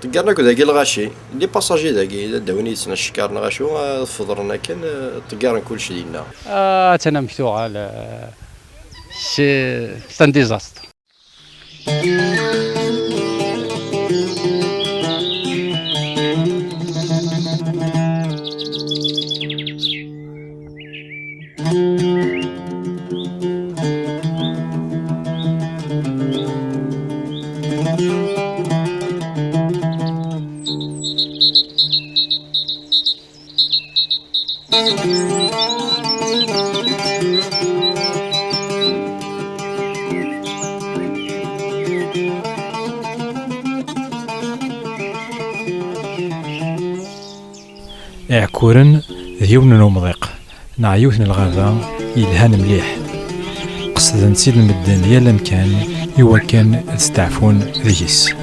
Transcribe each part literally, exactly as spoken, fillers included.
Ṭeggaren akk dagi lɣaci, les passagers dagi, ad d-awin yid-sen acekkaṛ neɣ acu, ad feḍren akken, eh, ṭeggaren kullec dinna. Ah, attan amek tuɣal, eh, c'est, c'est un désastre. Iɛekkuren d yiwen n umḍiq neɣ yiwet n lɣaba yelhan mliḥ. Qesden-tt-id medden yal amkan i wakken ad steɛfun deg-s.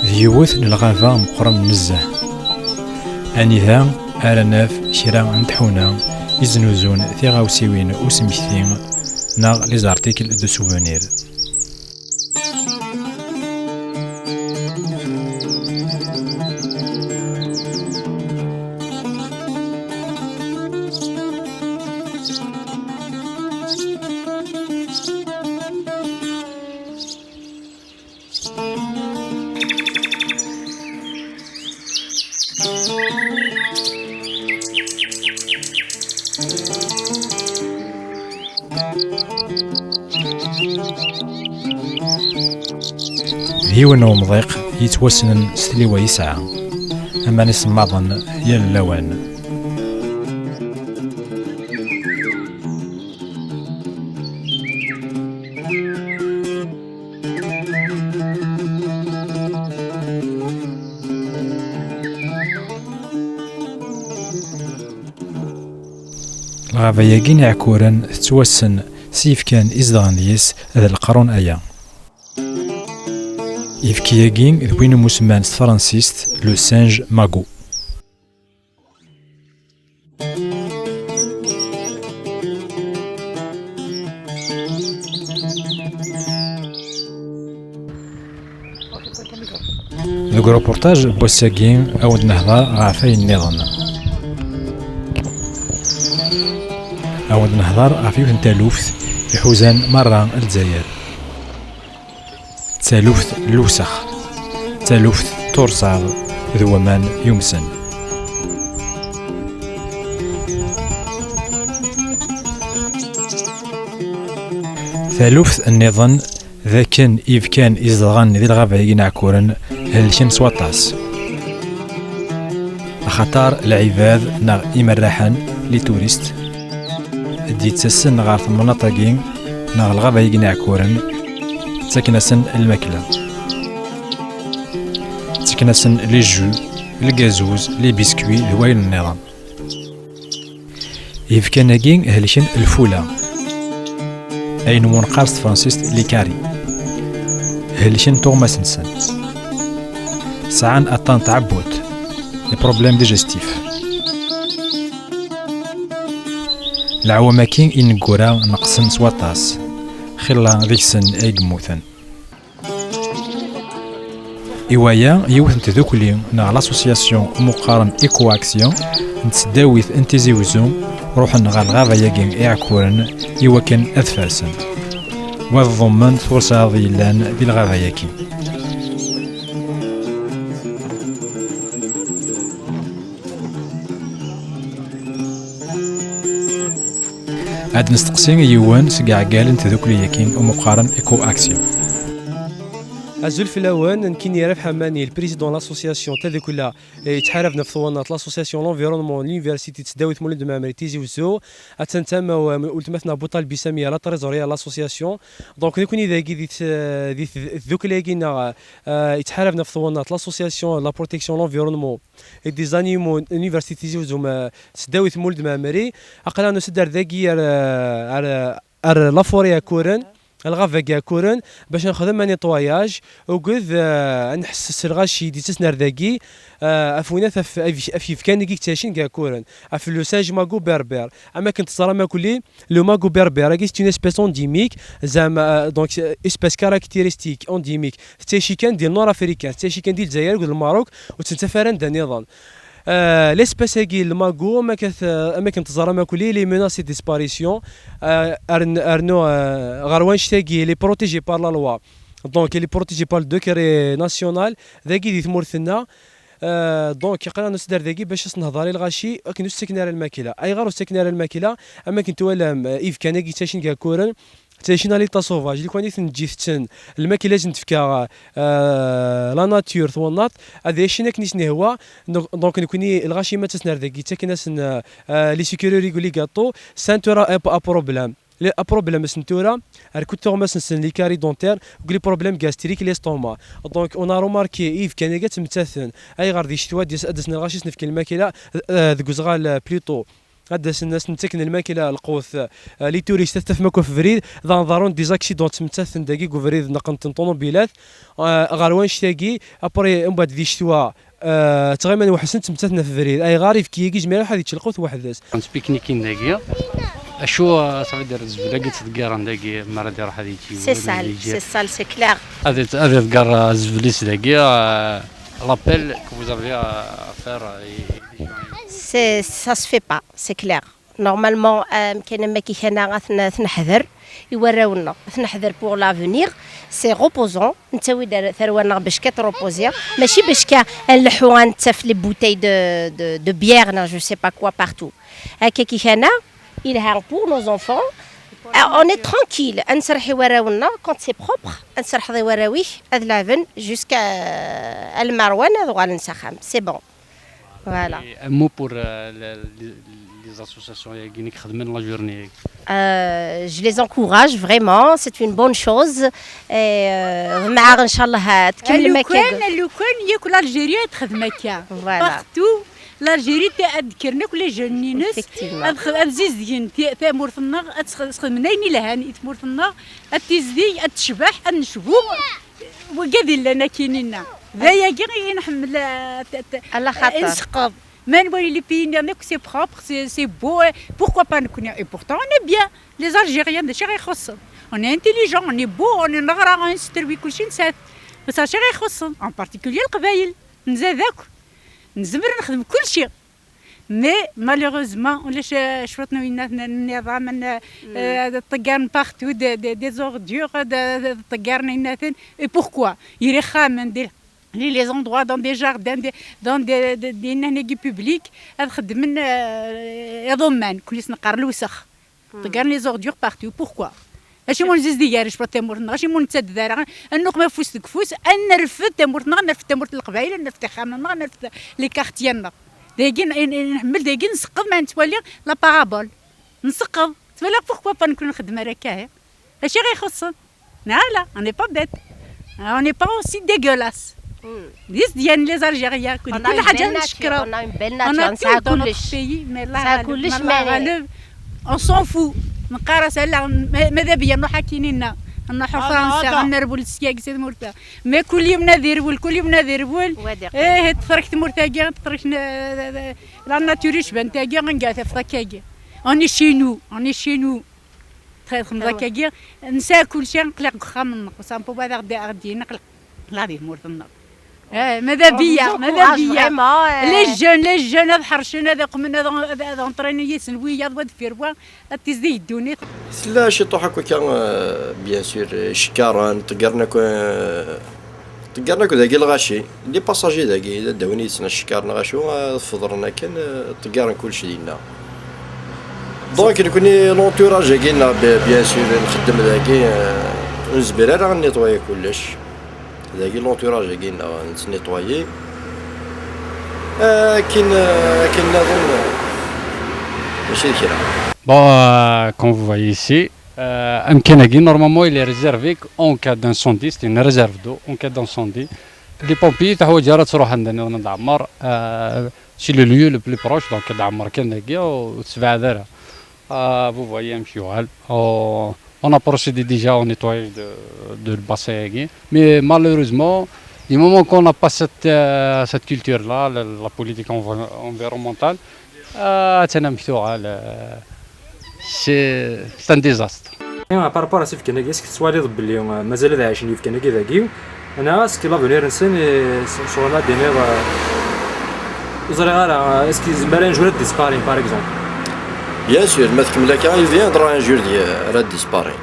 D yiwet n lɣaba meqqren nezzeh, anida ara naf kra n tḥuna iznuzun tiɣawsiwin usmekti neɣ les articles de souvenir. D yiwen n umḍiq yettwassnen s tliwa yesɛa, aman isemmaḍen yal lawan. Lɣaba-agi n Iɛekkuren tettwassen s yifkan izedɣen deg-s d leqrun aya. Ifki-agi d win umusemman s tefransist le singe magot. Deg ureportaj n wass-agi, ad wen-d-nehḍer ɣef wayen nniḍen. Ad wen-d-nehḍer ɣef yiwet n taluft iḥuzan merra Lezzayer. D taluft n lewsex, d taluft n tursaḍ d waman yumsen. Taluft nniḍen d akken ibkan izedɣen di lɣaba-agi n Iɛekkuren helken s waṭas. Axaṭer lɛibad neɣ imerraḥen, les touristes, d-yettasen ɣer temnaḍt-agi neɣ lɣaba-agi n Iɛekkuren, ttaken-asen lmakla. Ttaken-asen les jus, lgazuz, les biscuits d wayen nniḍen. Ibkan-agi helken lfula, ayen umi neqqar s tefransist les caries. Helken tuɣmas-nsen. Sɛan aṭṭan n tɛebbuḍt, les problèmes digestifs. Leɛwam-agi ineggura neqsen s waṭas, xilla deg-sen ay yemmuten. I waya, yiwet n tdukli neɣ l'association umi qqaren Eco Action n tesdawit n Tizi Wezzu ruḥen ɣer lɣaba-agi iɛekkuren i wakken ad farsen. Wa tḍemmen tursaḍ yellan di lɣaba-agi. Ad nesteqsi yiwen seg iɛeggalen n tdukli-agi umi qqaren Eco Action. Azul fell-awen, nekkini Rabeḥ Amani, le président n l'association Tadukla, eh, yettḥaraben ɣef twennaḍt, l'association L'Environnement, l'Université n tesdawit Mulud Mɛemmri Tizi Wezzu, attan tama-w, eh, weltma-tneɣ Buṭalbi Samiya, la trésorière n l'association. Donc, nekkni dagi di t-, di t-, tdukli-agi-nneɣ, eh, yettḥaraben ɣef twennaḍt, l'association de la protection de l'environnement et des animaux, l'Université Tizi Wezzu, eh, tesdawit Mulud Mɛemmri. Aql-aɣ nusa-d ar dagi, ar, ar, ar la forêt Akuren, lɣaba n Akuren, bac ad nexdem un nettoyage, uged, eh, ad nḥesses lɣaci d-yettasen ar dagi, eh, ɣef winat ɣef, ɣef, ɣef yibkan-agi yettɛicin deg Akuren, ɣef le singe mago berbère. Am akken teẓram akk-, le mago berbère-agi, c'est une espèce endémique, zeɛma, eh, donc, eh, espèce caractéristique endémique. Tettɛici kan di Nord Africain, tettɛici kan di Lezzayer akked Lmerruk, ur tt-nettaf ara anda nniḍen. Eh, l'espèce-agi, le mago, am akken t-, am akken teẓram akk-, il est menacé de disparition. Eh, rn-, rnu, eh, ɣer wanect-agi, il est protégé par la loi. Donc, il est protégé par le décret national. Dagi di tmurt-nneɣ. Eh, donc, aql-aɣ nusa-d ar dagi bac ad s-nehḍer i lɣaci, akken ur s-ttaken ara lmakla. Ayɣer ur s-ttaken ara lmakla? Am akken twalam, eh, ibkan-agi ttacin deg Akuren, ttɛicin à l'état sauvage, lukan i ten-neǧǧi tetten, lmakla i sen-tefka, euh, la nature, twennaḍt, ad ɛicen akken i sen-ihwa. Donc, donc, nekkni, lɣaci ma ttasen ar dagi, ttaken-asen, euh, euh, les sucreries, les gâteaux, ça n tura, un, un problème. Le, un problème, c'est n tura, ar kut tuɣmas-nsen, les caries dentaires, les problèmes gastriques, l'estomac. Donc, on a remarqué, ibkan-agi ttmettaten. Ayɣer di ccetwa ad d-yas-, ad d-asen lɣaci, ad sen-fken lmakla, euh, deg uzɣal, euh, plutôt. Ad d-asen, ad sen-ttaken lmakla, lqut, eh, les touristes, ad t-tafem akk ɣef ubrid, daɣen ḍerrun des accidents, ttmettaten dagi deg ubrid, neqqen-ten ṭunubilat, eh, ɣer wanect-agi, après, mbeɛd di ccetwa, eh, ttɣiman weḥd-sen, ttmettaten ɣef ubrid. Ayɣer? Ibki-agi yezmer ad iruḥ ad yečč lqut weḥd-s. N tpiknikin dagi, acu, eh, ça veut dire, zzbel-agi ttḍeggiren dagi, mi ara d-iruḥ ad yečč yiwen, c'est sale, ad yejji, c'est sale, c'est clair. Ad it-, ad iḍegger, eh, zzbel-is dagi, eh, l'appel que vous avez à faire, eh, C'est, ça se fait pas, c'est clair. Normalement, euh, كاين ما كي كان غتن-، تنحذر يوراونا، تنحذر pour l'avenir. C'est reposant. نتاوي دار ثرونا باش كتروبوزي، ماشي باش كا نلحو غنتف les bouteilles de, de, de bière, non, je sais pas quoi partout. هكا كي كان يلها pour nos enfants. Euh, on est tranquille. نسرحي وراونا quand c'est propre. نسرح ذي وراويك هذا لعبن jusqu'à المروان هذا غالنسخام. C'est bon. Voilà. Et un mot pour, euh, le, les, les associations ياكي خدمن la journée. Euh, je les encourage vraiment, c'est une bonne chose. Et, euh, مع إن شاء الله تكمل ما كان. لو كان، لو كان ياك l'Algérie تخدم هكا. Voilà. Partout, l'Algérie تأذكرنا كل جنينس. Effectivement. أد-، أد زيزين تي-، تامورتنا، أد سخ-، سخدمنا يني لهان، تمورتنا، أد تزدي، أد تشبح، أد نشبو. وقاعد لنا كاينين. ذا ياكي نحمل، آه، ت-، ت-، على خاطر. نسقط. ما نولي les pays نيرنيك c'est propre, c'est, c'est beau. Pourquoi pas نكون؟ Et pourtant on est bien. Les Algériens, des chéris خصن. On est intelligent, on est beau, on est نغرا, on est ستروي كل شيء نسات. بس chéris خصن, en particulier القبايل. نزادك. نزمر نخدم كل شيء. Mais malheureusement, ولاش شفطنا ويناتنا النظام، آه، الطقان partout, des, des, des ordures, د-، د-، الطقان ويناتن. Et pourquoi؟ يري خامن دي les, les endroits dans des jardins, des, dans des, des, des نهنيكي publics، هاد خدمن، آه، يضمن كل سنقار الوسخ. طقان les ordures partout. Pourquoi؟ اش مون زيز ديال شبط تمورتنا، اش مون تسد دارا، النوق ما فوس ديك فوس، ان نرفد تمورتنا، نرفد تمورت القبائل، نرفد خامنا، نرفد les quartiers. دايقين، إن، إن نحمل دايقين نسقط ما نتوالي la parabole. نسقط. تولي pourquoi pas نكون نخدم هكا؟ اش غيخصن؟ لا، لا، on n'est pas bête. On n'est pas aussi dégueulasse. ديس ديال les Algériens. كل، on a كل une حاجة belle nature, نشكرها. On a une belle nature. On a tout dans notre pays, mais là, نسعى كلش، ما غالب. On s'en fout. نقارس على ما-، ماذا بيا نروح كينينا. نروح فرنسا، غنربو للسياق سيد مرتا. Mais كل يوم نادي رول، كل يوم نادي رول. ايه، تفرك تمورتاكي، تفرك ن-، la nature يشبان تاكي، غنقاث في ذاكاكي. On est chez nous, on est chez nous. تخيل خمضة كاكي، نسى كل شيء، نقلق خام النقص، نبو بعد غدي، غدي نقلق. لا، هذه مورت النار. Eh, mada bia, mada bia. Les jeunes, les jeunes, ad ḥercen, ad iqmen, ad, ad, ad entraînen yid-sen wiyaḍ, wa deffir wa, ad tizdig ddunit. Tella ciṭuḥ akk akka, euh, bien sûr, euh, icekkaren, ṭeggaren akk, euh, ṭeggaren akk dagi lɣaci. Les passagers dagi, ad d-awin yid-sen acekkar neɣ acu, ad feḍren akken, euh, ṭeggaren kullec dinna. Donc, nekkni l'entourage-agi-nneɣ, bi-, bien sûr, nxeddem dagi, euh, ur nezmir ara ad nettoyer kullec. Dagi l'entourage-agi nneɣ nettnitwayi. Akken, akken nniḍen, mačči d kra. Bon, euh, comme vous voyez ici, euh, amkan-agi, normalement, il est réservé en cas d'incendie, c'est une réserve d'eau en cas d'incendie. Les pompiers, teḥwaǧ ara ad truḥ anda nniḍen ad ɛemmer, euh, c'est le lieu le plus proche, donc ad ɛemmer kan dagi, ur tessebɛad ara. Ah, vous voyez, amek yuɣal. On, on a procédé déjà au nettoyage de, de le bassin-agi. Mais malheureusement, du moment qu'on n'a pas cette, euh, cette culture-là, la, la politique envi-, environnementale, euh, c'est, c'est un désastre. Par rapport à ce que est-ce que tu as dit, mazal ad ɛicen yibkan-agi dagi? Neɣ est-ce que l'avenir-nsen, eh, s-, ccɣel ad d-iniḍ, eh, ur ẓriɣ ara, eh, est-ce que zemren ad disparaître, par exemple? Bien sûr, ma tkemmel akka, il viendra un jour di-, ara disparaître.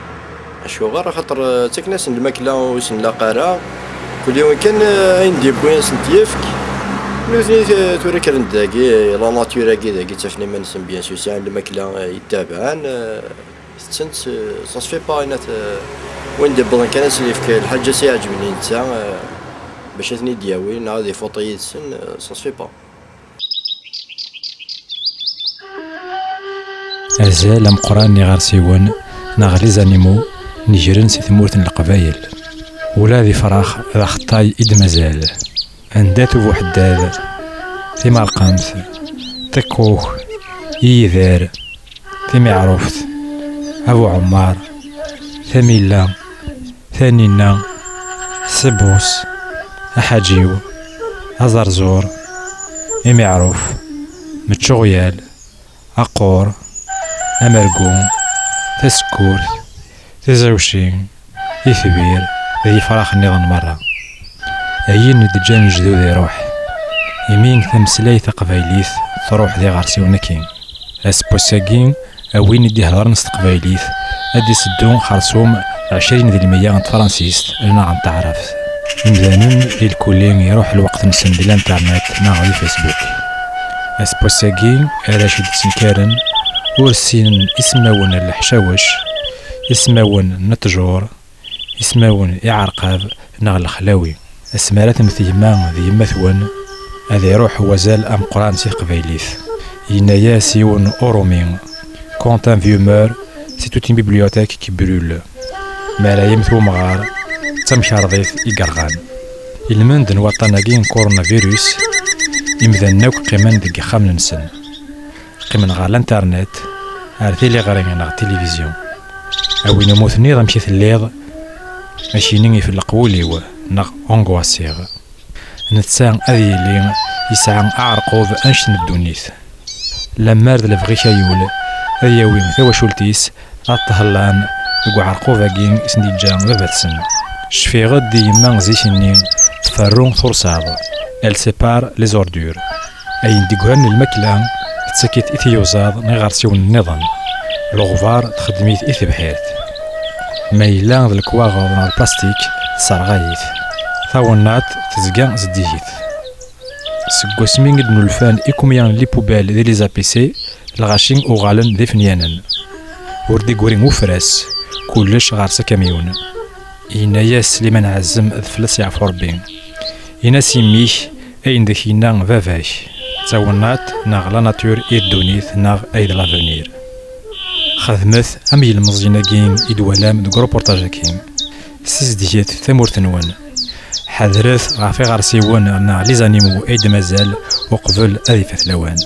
Acuɣer? Axaṭer, eh, ttaken-asen lmakla ur sen-nlaq ara. Kul yiwen kan, eh, ayen d-yewwi ad sen-t-yefk. Nutni, eh, tura kkren-d dagi, eh, la nature-agi dagi, ttafen iman-nsen, bien sûr, sɛan lmakla, eh, yettabaɛen, eh, tetten-tt, eh, ça se fait pas, inat, eh, win d-iwwḍen kan ad sen-yefk lḥaǧa s iɛeǧben i netta, eh, bac ad ten-id-yawi, neɣ ad ifuṭ yid-sen, eh, ça se fait pas. Azal ameqqran n iɣersiwen neɣ les animaux negren si tmurt n Leqbayel. Ula d ifrax d axeṭṭay i d-mazal. Anda-t ubuḥeddad, timerqemt, ṭikkuk, iyider, timiɛruft, abuɛemmar, tamilla, tanina, sebus, aḥaǧiw, aẓerẓur, imiɛruf, meččuɣyal, aqur, amergu, tasekkurt, tiẓiwci, itbir, d yifrax nniḍen merra. Ayen i d-ǧǧan lejdud iruḥ, imi tameslayt taqbaylit truḥ d iɣersiwen-agi. Aseggas-agi, a win i d-ihedren s teqbaylit, ad d-iseddu xersum ɛecrin d lmeyya n tefransist neɣ n taɛrabt. Imdanen i lkulli iruḥ lweqt-nsen di l'internet neɣ di Facebook. Aseggas-agi, arrac i d-ttenkaren ur ssinen ismawen n leḥcawec, ismawen n ttjur, ismawen iɛerqab neɣ lexlawi. Asmi ara temmet yemma d yemma-twen, ad iruḥ wazal ameqqran si teqbaylit. Yenna-yas yiwen urumi: Quand un vieux meurt, c'est toute une bibliothèque qui brûle. Mi ara yemmet umɣar, d tamkarḍit i yerɣan. Ilmend n waṭṭan-agi n coronavirus, imdanen akk qqimen deg yixxamen-nsen. Qqimen ɣer l'internet, ar tiliɣri neɣ tilivizyu. A win umi tenniḍ amek i telliḍ, akini ifelleq wul-iw, neɣ angoissiɣ. Netta ad yili yesɛa aɛerqub annect n ddunit. Lemmer d lebɣi-k ay ul, ad yawi tawacult-is ad ṭhellan deg uɛerqub-agi i sen-d-yeǧǧa baba-tsen. Cfiɣ-d i yemma zik-nni tferru tursaḍ, elle sépare les ordures. Ayen d-iggran lmakla, tettak-it i tiyuzaḍ n iɣersiwen nniḍen. Leɣbar txeddem-it i tebḥirt. Ma yella d lekwaɣeḍ neɣ lplastik, tesserɣay-it. Tawennaṭ tezga zeddiget. Seg wasmi i d-nulfan ikumya n les poubelles di les A P C, lɣaci uɣalen d ifenyanen. Ur d-iggri ufras, kullec ɣer-s akamyun. Yenna-yas Sliman Ɛazem, ad fell-as yeɛfu Rebbi. Ini-as i mmi-k ayen d ak-yenna baba-k. D tawennaṭ neɣ la nature i ddunit neɣ ay d l'avenir. Xedmet am yilmeẓyen-agi i d-twalam deg uruportaj-agi. Ssizedget tamurt-nwen. Ḥadret ɣef iɣersiwen neɣ les animaux ay d-mazal uqbel ad ifat lawan.